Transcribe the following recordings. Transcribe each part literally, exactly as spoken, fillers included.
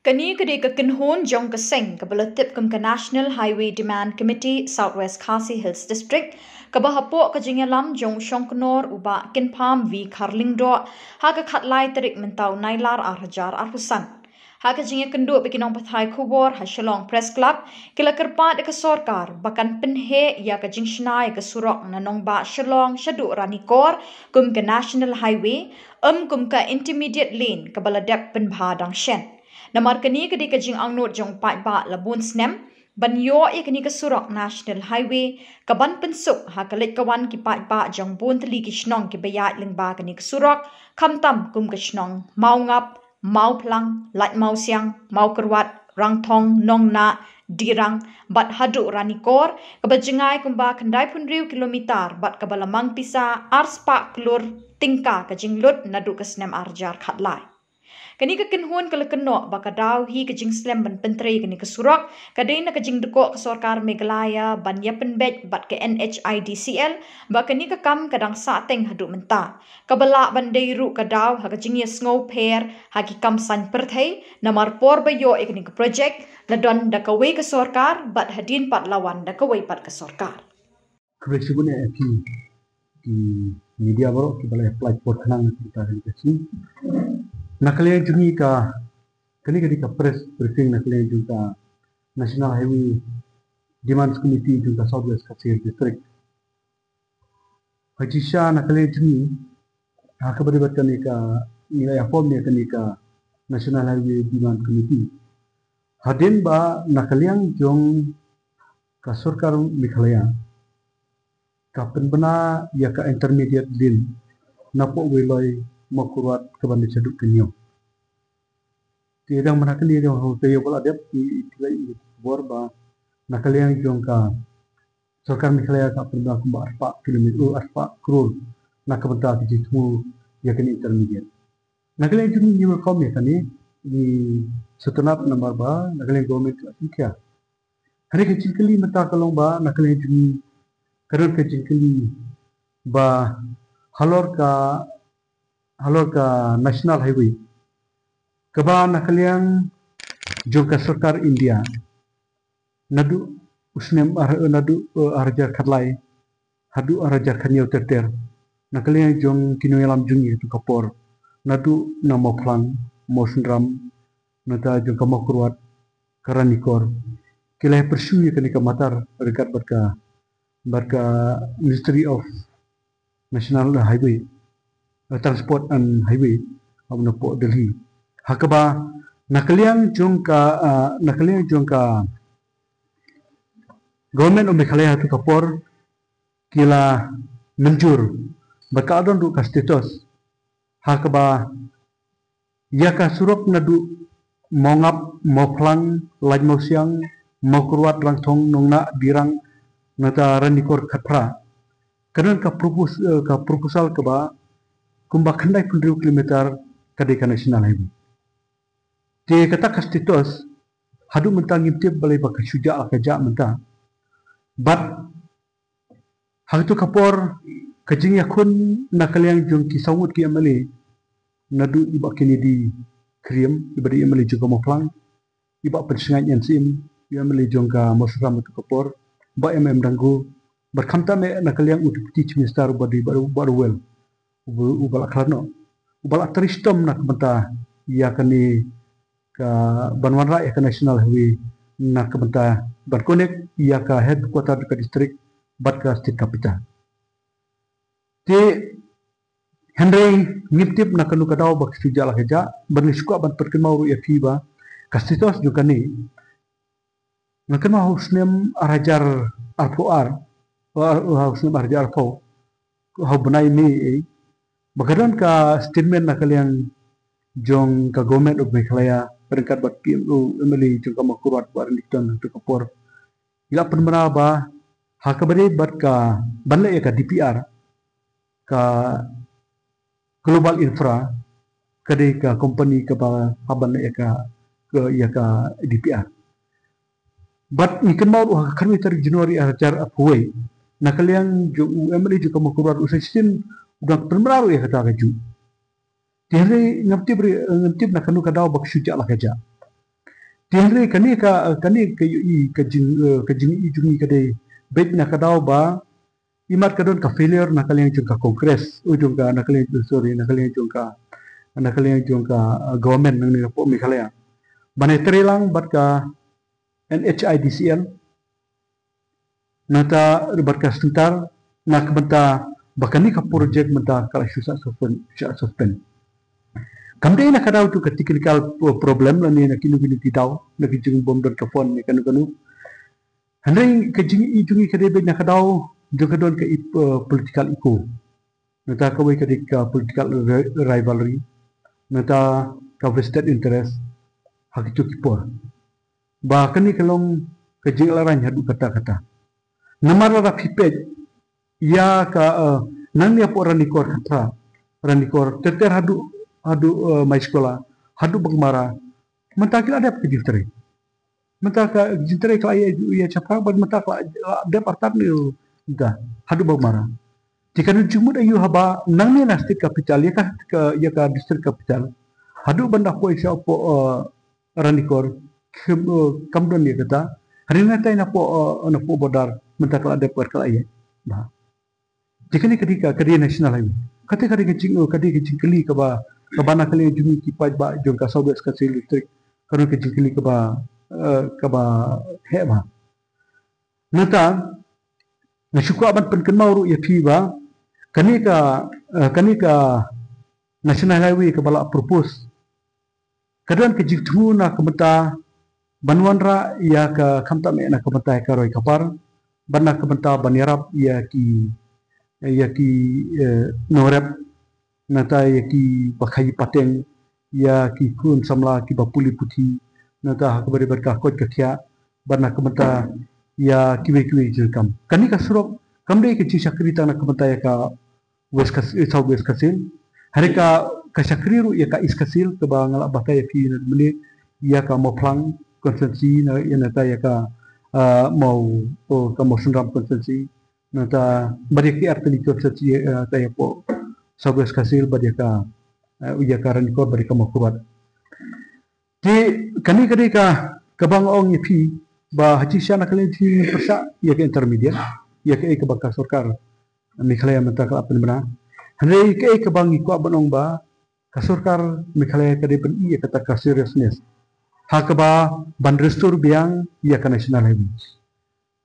Kane ka dei ka kynhun jong ka seng kaba la tip kum ka National Highway Demand Committee South West Khasi Hills District, kaba hapoh ka jingïalam jong u shongknor u Bah Kynpham V Kharlyngdoh, ha ka khatlai tarik mynta u Nailar ar hajar arphew san. Ha ka jingïakynduh bad ki nongpathai khubor ha Shillong Press Club, ki la kyrpad ïa ka sorkar ba kan pynheh ïa ka jingshna ïa ka surok na nongbah Shillong shaduh Ranikor kum ka National Highway, ym kum ka Intermediate Lane kaba la dep pynbha dang shen. Namar kane ka dei ka jingangnud jong u paidbah la bun snem ban ïoh ïa kane ka surok National Highway, kaban pynsuk ha ka leit ka wan ki paidbah jong bun tylli ki shnong kiba ïaid lyngba kane ka surok, khamtam kum ka shnong Mawngap, Mawphlang, Laitmawsiang, Mawkyrwat, Rangthong, Nongnah, Dirang, bad haduh Ranikor, kaba jngai kumba khyndai phew hynriew kilometer, bad kaba la mang pisa ar spah klur tyngka ka jinglut naduh ka snem ar hajar khatlai. Kane ka kynhun ka la kynnoh ba ka daw hi ka jingslem ban pyntrei kane ka surok, ka dei na ka jingdkoh ka sorkar Meghalaya ban ïa pynbeit bad ka N H I D C L, ba kane ka kam ka dang sahteng haduh mynta. Kaba lah ban dei ruh ka daw ha ka jingïasngew pher ha ki kam saiñ pyrthei, namar por ba ïoh ïa kane ka projek, la don da kawei ka sorkar, bad hadien pat la wan da kawei pat ka sorkar. Khublei shibun ïa phi ki media baroh kiba la ïa pynlait por khnang ïa kane ka sngi. Na ka liang jong ngi ka, kane ka dei ka press briefing na ka liang jong ka National Highway Demands Committee jong ka South West Khasi Hills District. Ha jingshisha na ka liang jong ngi, ha kaba ïadei bad kane ka, ngi la ïa form ïa kane ka National Highway Demand Committee. Hadien ba na ka liang jong ka sorkar Meghalaya ka pynbna ïa ka Intermediate Lane napoh Weiloi, Mawkyrwat, kaban dei shaduh Kynniaw. Te dang mynta kane dang hangta ïa ba la dep, i, i, i, i, khubor ba na ka liang jong ka sorkar Meghalaya ka pynbna kumba arspah kilometer, oh, arspah klur na ka bynta ka jingthmu ïa kane Intermediate. Na ka liang jong ngi, ngi welcome ïa kane, ngi sngewtynnat namar ba na ka liang government ka la shim khia. Hynrei ka jingkylli mynta ka long ba na ka liang jong ngi, ka don ka jingkylli ba halor ka, halor ka National Highway kaba na ka liang jong ka sorkar India, naduh u snem ar, naduh, eh, ar hajar khatlai haduh ar hajar khathynñiew ter ter, na ka liang jong ki nongïalam jong ngi ha kato ka por, naduh na Mawphlang, Mawsynram, nangta jong ka Mawkyrwat, ka Ranikor, ki la ïa pursue ïa kane ka matter ryngkat bad ka, bad ka Ministry of National Highway, eh, Transport and Highway, ha u napoh Delhi. Ha kaba na ka liang jong ka, ah, na ka liang jong ka Government of Meghalaya ha kato ka por ki la mynjur ba ka don ruh ka status ha kaba ïa ka surok naduh Mawngap, Mawphlang, Laitmawsiang, Mawkyrwat, Rangthong, Nongnah, Dirang, nangta Ranikor khatphra, ka don ka propos-, eh, ka proposal kaba kumba khyndai phew hynriew kilometer ka dei ka National Highway. Te kata ka status haduh mynta ngim tip balei ba ka shu jah la ka jah mynta. Bad ha kato ka por ka jingïakhun na ka liang jong ki saw ngut ki M L A, naduh i Bah Kennedy Khyriem, iba dei M L A jong ka Mawphlang, i Bah Pynsngaid N C M, i M L A jong ka Mawsynram ha kato ka por, Bah M M Dangu, bad khamtam eh na ka liang u Deputy Chief Minister uba dei Bah, Bah Rowell, uba, uba la khlad noh, uba la trei shitom na ka bynta ïa kane ka ban wanrah ïa ka National Highway na ka bynta ban connect ïa ka headquarter ka district bad ka state capital. Te hynrei ngim tip na kano ka daw ba ka shu jah la ka jah, bad nga shu kwah ban pynkynmaw ruh ïa phi ba ka status jong kane, nga kynmaw ha u snem ar hajar arphew ar, ha u snem ar hajar arphew, ha u bnai May, eh, ba ka don ka statement na ka liang jong ka Government of Meghalaya ryngkat bad P M O, M L A jong ka Mawkyrwat, Bah Renikton, ha kato ka por. I la pynbna ba ha kaba dei bad ka ban leh ïa ka D P R, ka Global Infra ka dei ka company kaba hap ban leh ïa ka, ka, ïa ka D P R. Bad ngi kynmaw ruh ha ka khatwei tarik January ar hajar arphew wei, na ka liang jong u M L A jong ka Mawkyrwat, u Saisin, u dang pynbna ruh ïa kata kajuh. Te hynrei ngam tip ruh, ngam tip na kano ka daw ba ka shu jah la ka jah. Te hynrei kane ka, kane ka ïohi ka jing, eh, ka jingïohi jong ngi ka dei beit na ka daw ba imat ka don ka failure na ka liang jong ka Congress, u jong ka, na ka liang, sorry, na ka liang jong ka, na ka liang jong ka, eh, government nangne napoh Meghalaya. Ban ïatrei lang bad ka N H I D C L, nangta bad ka Sengtar, na ka bynta ba kane ka project mynta ka la shu shah suspend, shah suspend. Kam dei na ka daw tu ka technical pro-, problem lane na kino kino ki daw, na ki jingbym don ka fund ne kano kano. Hynrei ka jingïohi jong ngi ka dei beit na ka daw jong ka don ka i-, eh, political ego. Nangta kawei ka dei ka political ri-, rivalry. Nangta ka vested interest ha kito ki por. Ba kane ka long ka jingïalehrain haduh katta katta. Namar lada phi peit ïa ka, eh, nangne hapoh Ranikor Khatphra, Ranikor ter ter haduh, haduh, eh, Maishkula, haduh Baghmara, mynta ki la dep ka jingtrei. Mynta ka jingtrei ka la ïa, ïa shaphrang bad mynta ka la, la dep artat ne mynta haduh Baghmara. Te ka don jingmut aïu haba nangne na state capital ïa ka, ka, ïa ka district capital haduh ban da poi sha hapoh, eh, Ranikor, kem, eh, kam don ïa kata. Hynrei natai napoh, eh, napoh border mynta ka la dep bad ka la ïaid. Bah. Te kane ka dei ka, ka dei national highway. Kata ka dei ka jing, eh, ka dei ka jingkylli kaba, kaba na ka liang jong ngi ki paidbah jong ka South West Khasi Hills District, ka don ka jingkylli kaba, eh, kaba heh bha. Nangta nga shu kwah ban pynkynmaw ruh ïa phi ba kane ka, eh, kane ka national highway kaba la propose ka don ka jingthmu na ka bynta ban wanrah ïa ka, khamtam eh na ka bynta ïa ka roi ka par, bad na ka bynta ban ïarap ïa ki, ïa ki, eh, nongrep, nangta ïa kiba khaïi pateng, ïa ki khun samla kiba pule puthi, nangta ha kaba ïadei bad ka koit ka khiah, bad na ka bynta ïa kiwei kiwei ki jingkam. Kane ka surok kam dei ka jingshakri tang na ka bynta ïa ka West Khas-, eh, South West Khasi Hills. Hynrei ka, ka shakri ruh ïa ka East Khasi Hills kaba nga la batai ïa phi na mynne, ïa ka Mawphlang constituency, na, ïa nangta ïa ka, ah, Maw, oh, ka Mawsynram constituency. Nangta bad ïa ki artylli constituency, eh, ta ïa hapoh South West Khasi Hills bad ïa ka, eh, ïa ka Ranikor bad ïa ka Mawkyrwat. Te kane ka dei ka, kaba nga ong ïa phi ba ha jingshisha na ka liang jong ngi ngin pyrshah ïa ka intermediate, ïa kaei kaba ka sorkar Meghalaya mynta ka la pynbna. Hynrei kaei kaba ngi kwah ban ong ba ka sorkar Meghalaya ka dei ban ïoh ïa kata ka seriousness ha kaba ban restore biang ïa ka national highway.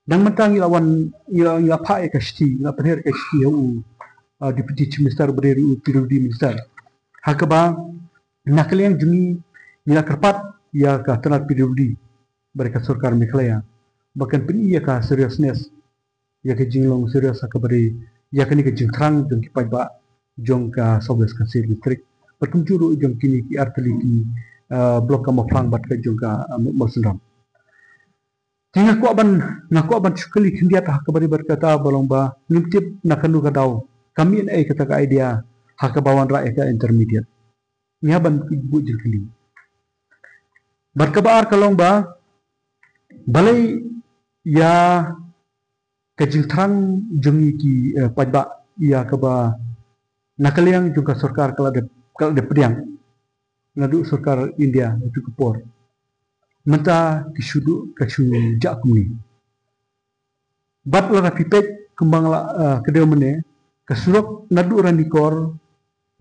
Dang mynta ngi la wan, ngi la, ngi la phah ïa ka shithi, ngi la pynher ïa ka shithi ha u, ah, Deputy Chief Minister bad u P W D Minister. Ha kaba na ka liang jong ngi ngi la kyrpad ïa ka tnad P W D bad ka sorkar Meghalaya ba kan pyni ïa ka seriousness, ïa ka jinglong serious ha kaba dei ïa kane ka jingthrang jong ki paidbah jong ka South West Khasi Hills District. Bad kumjuh ruh jong kine ki artylli ki, ah, block ka Mawphlang bad ka jong ka, ah, Mawsynram. Te nga kwah ban, nga kwah ban shu kylli khyndiat ha kaba dei bad kata ba long ba ngim tip na kano ka daw ka mih na ei kata ka idea ha kaba wanrah ïa ka intermediate. Ngi hap ban buh jingkylli. Bad kaba ar ka long ba balei ïa ka jingthrang jong ngi ki, eh, paidbah ïa kaba na ka liang jong ka sorkar ka la dep, ka la dep pdiang naduh sorkar India ha tu ka por. Mynta ki shu duh ka shu jah kumne. Bad lada phi peit kumba nga la, eh, kdew mynne, ka surok naduh Ranikor,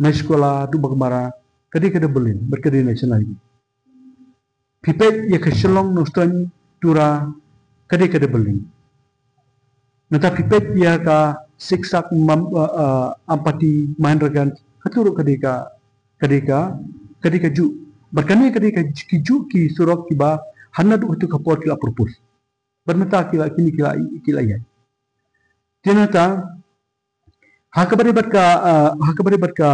Maishkula, haduh Baghmara, ka dei ka double lane bad ka dei national highway. Phi peit ïa ka Shillong, Nongstoiñ, Tura, ka dei ka double lane. Nangta phi peit ïa ka Siksak, Mam-, eh, eh, Ampati, Mahendraganj, kato ruh ka dei ka, ka dei ka, ka dei kajuh. Bad kane ka dei ka, ki juh ki surok kiba ha naduh kato ka por ki la propose. Bad mynta ki la, kine ki la, ki la ïaid. Te nangta ha kaba dei bad ka, ah, ha kaba dei bad ka,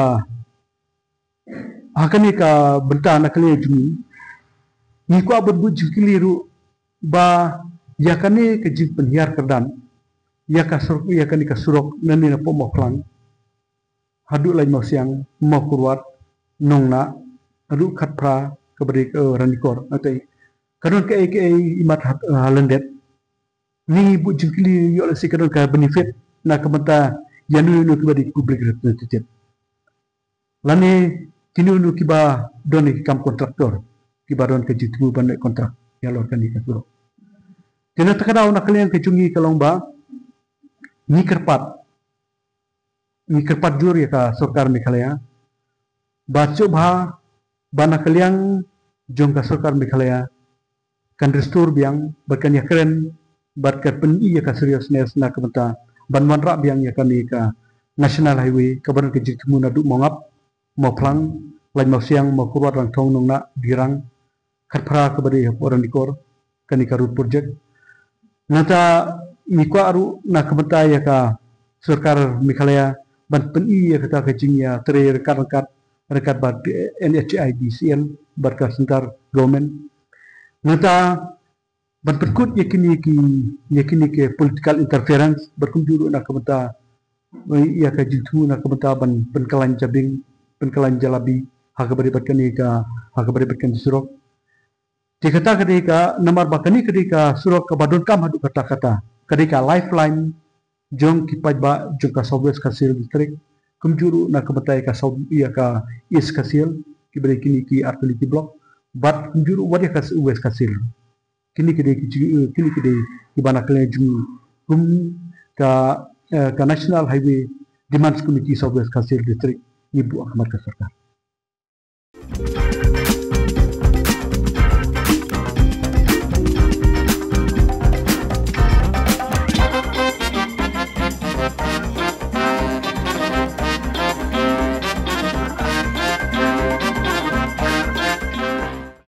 ha kane ka bynta na ka liang jong ngi, ngi kwah ban buh jingkylli ruh ba ïa kane ka jingpynhiar kyrdan ïa ka sur-, ïa kane ka surok nangne napoh Mawphlang haduh Laitmawsiang, Mawkyrwat, Nongnah, haduh Khatphra, kaba dei, eh, Ranikor, nangta ka don kaei kaei imat ha, ha lyndet. Ngi buh jingkylli ïoh lehse ka don ka benefit na ka bynta ïano ïano kiba dei public representative lane kino kino kiba don ki kam contractor. kiba don ka jingthmu ban leh kontrak ïalor kane ka surok. Te na kata ka daw na ka liang ka jong ngi ka long ba ngi kyrpad, ngi kyrpad jur ïa ka sorkar Meghalaya ba shuh bha ba na ka liang jong ka sorkar Meghalaya kan restore biang bad kan ïakren bad kan pyni ïa ka seriousness na ka bynta ban wanrah biang ïa kane ka National Highway kaba don ka jingthmu naduh Mawngap, Mawphlang, Laitmawsiang, Mawkyrwat, Rangthong, Nongnah, Dirrang, Khatphra kaba dei hapoh Ranikor, kane ka road project. Nangta ngi kwah ruh na ka bynta ïa ka sorkar Meghalaya ban pyni ïa kata ka jingïatrei ryngkat ryngkat ryngkat bad N H I D C L bad ka central government. Nangta ban pynkut ïa kine ki, ïa kine ki political interference bad kumjuh ruh na ka bynta ïa ka jingthmu na ka bynta ban pynkylla jabieng, pynkylla jalabi ha kaba dei bad kane ka, ha kaba dei bad kane surok. Te kata ka dei ka namar ba kane ka dei ka surok kaba donkam haduh katta katta, ka dei ka lifeline jong ki paidbah jong ka South West Khasi Hills District, kumjuh ruh na ka bynta ïa ka South, ïa ka East Khasi Hills, kiba dei kine ki artylli ki block, bad kumjuh ruh wat ïa ka West Khasi Hills. Kine ki dei ki jing, eh, kine ki dei kiba na ka liang jong ngi kum ka, eh, ka National Highway Demands Committee South West Khasi Hills District ngi buh ha khmat ka sorkar.